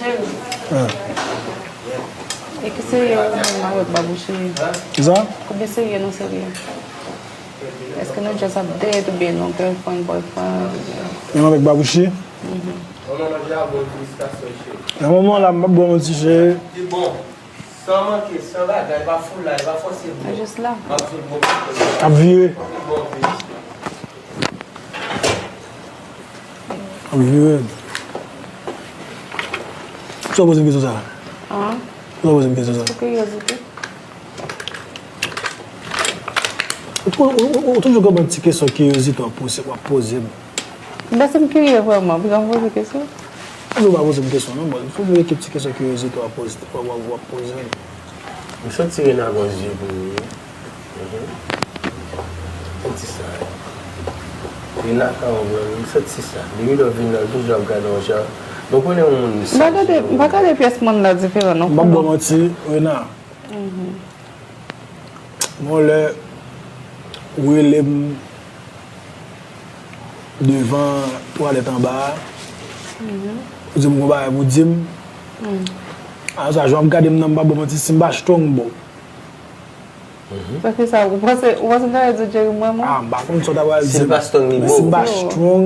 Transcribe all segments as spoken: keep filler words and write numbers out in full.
Ah. E ki serye ou menm avèk Babouchi? Kisa? Konbyen serye nou serye? Èske nou just ap date oubyen nou girlfriend, boyfriend? Menm avèk Babouchi? Mhm. Nan moman la, m ap ba w manti, cheri. San manke, san bagay, pa foul la, pa fòse bro. Jis la. M ap jwenn bon kote. Ap vire. Bon, vire. Ap vire. Sa w poze m kesyon sa? An? Sa w poze m kesyon sa? Pou kiryozite. Ou tou-, ou, ou, ou toujou gen yon ti kesyon kiryozite w ap poze, w ap poze m. Paske m kirye vrèman, pou sa m poze kesyon. Ou pa poze m kesyon non, bon, fò m ekip ti kesyon kiryozite w ap poze, w ap, w ap poze m. M santi Rena gon zye pou ou wi. Mhm. Santi sa. Rena ka yon grann, m santi sa. Depi lè w vin la, l toujou ap gade yon jan. Bon, konnen yon moun sa. M pa gade, m pa gade pyès moun la diferan non. M p ap ba w manti, Rena. Mhm. Gon lè, ou rele m devan twalèt anba a. Mhm. Ou di m gon bagay pou di m. Mhm. Apre sa, jan w ap gade m nan, m pa ba w manti, si m pa strong, bon. Mhm. Paske sa, ou panse, ou panse m ta di Jerry mwen, mwen? Ah, m pa konn sa w ta pral di m. Si m pa strong, li bon. Si m pa strong,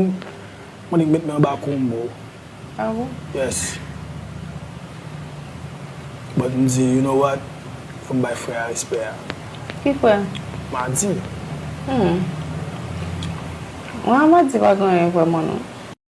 mwen, nèg met men anba kou m, bon. Ah bon? Yes. But m di, you know what? Fò m bay frè a respè a. Ki frè? Madi. Hmm. Mwen, Madi pa gen anyen vrèman non.